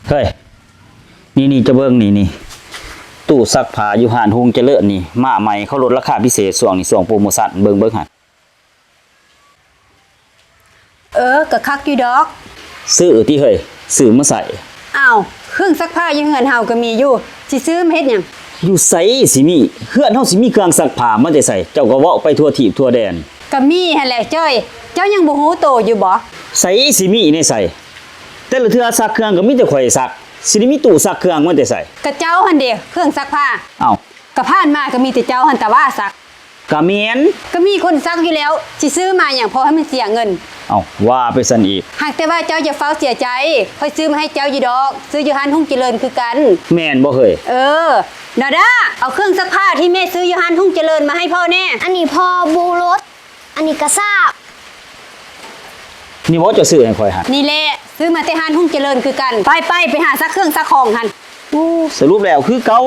ເຮີ້ຍ ນີ້ໆ ເຈົ້າເບິ່ງນີ້ໆ ຕູ້ຊັກຜ້າຢູ່ຮ້ານຮຸ່ງຈະເລີນນີ້ ມາໃໝ່ ເຂົາລົດລາຄາພິເສດ ຊ່ວງນີ້ ຊ່ວງໂປຣໂມຊັນ ເບິ່ງໆ ຫັ້ນ. ເອີ ກໍຄັກຢູ່ດອກ. ຊື້ຕິເຮີ້ຍ ຊື້ມາໃຊ້. ອ້າວ ເຄື່ອງຊັກຜ້າຢູ່ເຮືອນເຮົາກໍມີຢູ່ ຊິຊື້ມາເຮັດຫຍັງ? ຢູ່ໃສຊິມີ ເຮືອນເຮົາຊິມີເຄື່ອງຊັກຜ້າມາແຕ່ໃສ? ເຈົ້າກໍເວົ້າໄປທົ່ວທີບທົ່ວແດນ. ກໍມີຫັ້ນແຫຼະຈ້ອຍ ເຈົ້າຍັງບໍ່ຮູ້ໂຕຢູ່ບໍ? ໃສຊິມີແນວໃສ? ແຕ່ລະເທື່ອຊັກເຄື່ອງກໍມີແຕ່ຂ້ອຍຊັກ ຊິໄດ້ມີຕູ້ຊັກເຄື່ອງມາແຕ່ໃສ? ກະເຈົ້າຫັ້ນເດ ເຄື່ອງຊັກຜ້າ. ເອົ້າ ກະຜ່ານມາກໍມີແຕ່ເຈົ້າຫັ້ນຕາຫວ່າຊັກ. ກະແມ່ນ. ກໍມີຄົນຊັກຢູ່ແລ້ວ ຊິຊື້ມາຫຍັງ ເພາະໃຫ້ມັນເສຍເງິນ. ເອົ້າ ວ່າໄປຊັ້ນອີກ. ຫາກແຕ່ວ່າເຈົ້າຢ່າຟ້າວເສຍໃຈ ຂ້ອຍຊື້ມາໃຫ້ເຈົ້າຢູ່ດອກ ຊື້ຢູ່ຮ້ານຮຸ່ງຈະເລີນຄືກັນ. ແມ່ນບໍ່ເຮີ້ຍ? ເອີ ດາດາ ເອົາເຄື່ອງຊັກຜ້າທີ່ແມ່ຊື້ຢູ່ຮ້ານຮຸ່ງຈະເລີນມາໃຫ້ພໍ່ແດ່. ອັນນີ້ພໍ່ບູລົດ ອັນນີ້ກະຊາບ. ນີ້ບໍ່ເຈົ້າຊື້ໃຫ້ຂ້ອຍຫັ້ນ? ນີ້ແຫຼະ ຊື້ມາແຕ່ຮ້ານຮຸ່ງຈະເລີນຄືກັນ. ໄປໆ ໄປຫາຊັກເຄື່ອງຊັກຂອງຫັ້ນ. ໂອ້ ສະຫຼຸບແລ້ວຄືເກົ່າ.